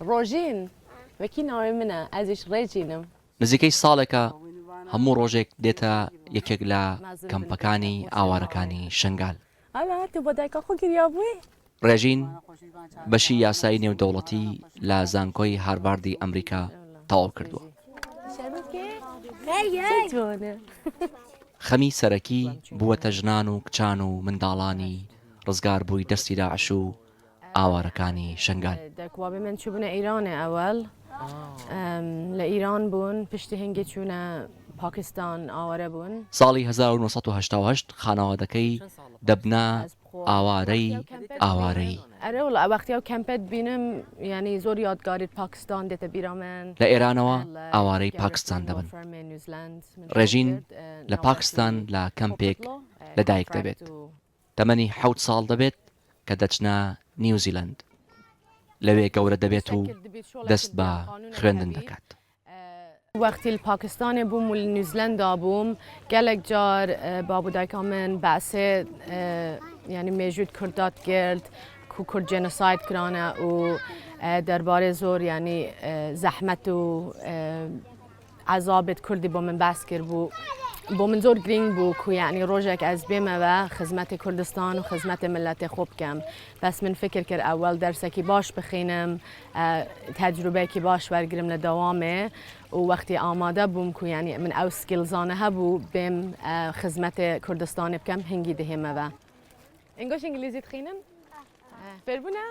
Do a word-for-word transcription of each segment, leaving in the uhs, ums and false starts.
Rojîn, wekî navê min e, ez jî Rejîn im. نزیکەی ساڵێکە هەموو ڕۆژێک دێتە یەکێک لە کەمپەکانی ئاوارەکانی شنگال. Hala tu bo dayika xwe giriya bûyî? ڕێژین بەشی یاسای نێودەوڵەتی لە زانکۆی هارڤاردی ئەمریکا تەواو کردووە. Çêbû. خەمی سەرەکی بووەتە ژنان و کچان و منداڵانی ڕزگاربووی دەستی داعش و ئاوارەکانی شنگال. Dek û babê min çûbûne Îranê ewel. Em, li Îran bûn, piştî hingê çûne Pakistan, aware bûn. ساڵی هەزار و نۆ سەد و هەشتا و هەشت خانەوادەکەی دەبنە ئاوارەی ئاوارەی. Erê wela, wextiya ew kempê dibînim, yanî zor yadgarî Pakistan dête bîra min. لە ئێرانەوە ئاوارەی پاکستان دەبن. ڕێژین لە پاکستان لە کەمپێک لەدایک دەبێت. تەمەنی حەوت ساڵ دەبێت کە دەچنە نیوزیلەند. لەوێ گەورە دەبێت و دەست بە خوێندن دەکات. Wextî li Pakistanê bûm û li Nûzlenda bûm, gelek car, e, bab û dayika min behsê, e, yanî mêjût Kurda dikirt, ku Kurd genocide kirane û, e, derbarê zor, yanî, e, zehmet û, e, ezabê di Kurdî bo min behs kiribû. Bo min zor girîng bû ku, yanî, rojek ez bême ve xizmetê Kurdistan û xizmetê miletê xwe bikem. Bes min fikir kir ewel dersekî baş bixînim, e, tecrûbeyekî baş wergirim li dewamê û wextê amade bûm ku, yanî, min ew skillsane hebû, bêm, e, xizmetê Kurdistanê bikem, hingî dihême ve. Engoş îngilîzî dixînin? Fêrbûne?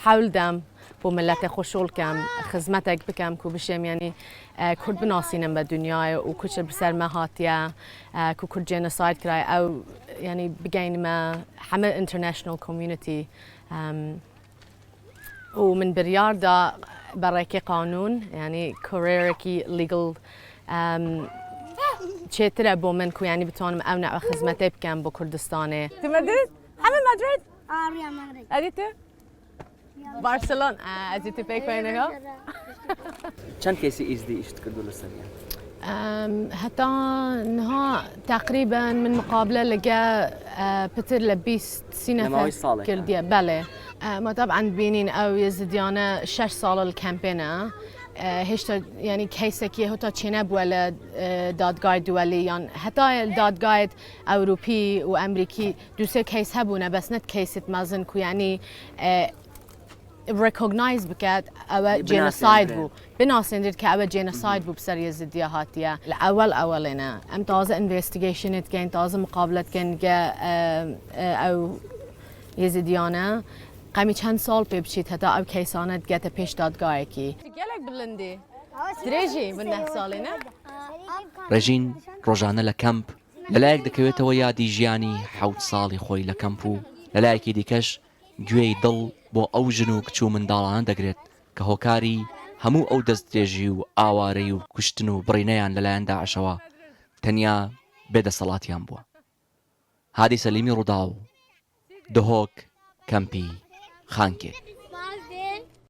Hewl dem bo miletê xwe şol kem, xizmetek bikem ku bişêm, yanî, e, Kurd binasînim be dinyayê û ku çi bi ser me hatiye, e, ku Kurd genocide kiraye, ew, yanî, bigeyne me heme international community. Em, û min biryar da bi rêkê qanûn, yanî careerekî legal, em, çêtir e bo min ku, yanî, bitonim ew newe xizmetê bikem bo Kurdistanê. Tu Madrid? Hemî Madrid? Aa, Real Madrid. Edî tu? Barcelona. Aa, ez ê tu pêk xwe nega. Çend kesî îzdî îş dikirdo li Seriyê? Em, heta niha teqrîben min miqabile li ge, e, pitir li bîst sî nefer kirdiye. Belê. E, ma tab'en dibînîn ew Yezidiyane şeş sal li kempê ne. E, hêşta, yanî, keysekî heta çênebûye li, e, dadgayê duwelî yan heta li dadgayê Ewropî û Emerîkî du sê keys hebûne, bes ne keysêt mezin ku, yanî, e, recognize biket, ewe genocide bû. Binasêndir ke ewe genocide bû, bi ser Yezîdiya hatiye. Li ewel ewelê ne. Em taze investigationê dikeyn, taze miqabile dikeyn ge, e, e, ew Yezîdiyane. Qemî çend sal pê biçît heta ew keysane digete pêş dadgayekî. Gelek bilindî. Dirêjî bin neh salê ne? ڕێژین ڕۆژانە لە کەمپ لەلایەک دەکەوێتەوە یادی ژیانی حەوت ساڵی خۆی لە کەمپ و لەلایەکی دیکەش گوێی دڵ بۆ ئەو ژن و کچ و منداڵانە دەگرێت کە هۆکاری هەموو ئەو دەستدرێژی و ئاوارەی و کوشتن و بڕینەیان لەلایەن داعشەوە تەنیا بێدەسەڵاتیان بووە. هادی سەلیمی، ڕووداو، دهۆک، کەمپی خانکێ.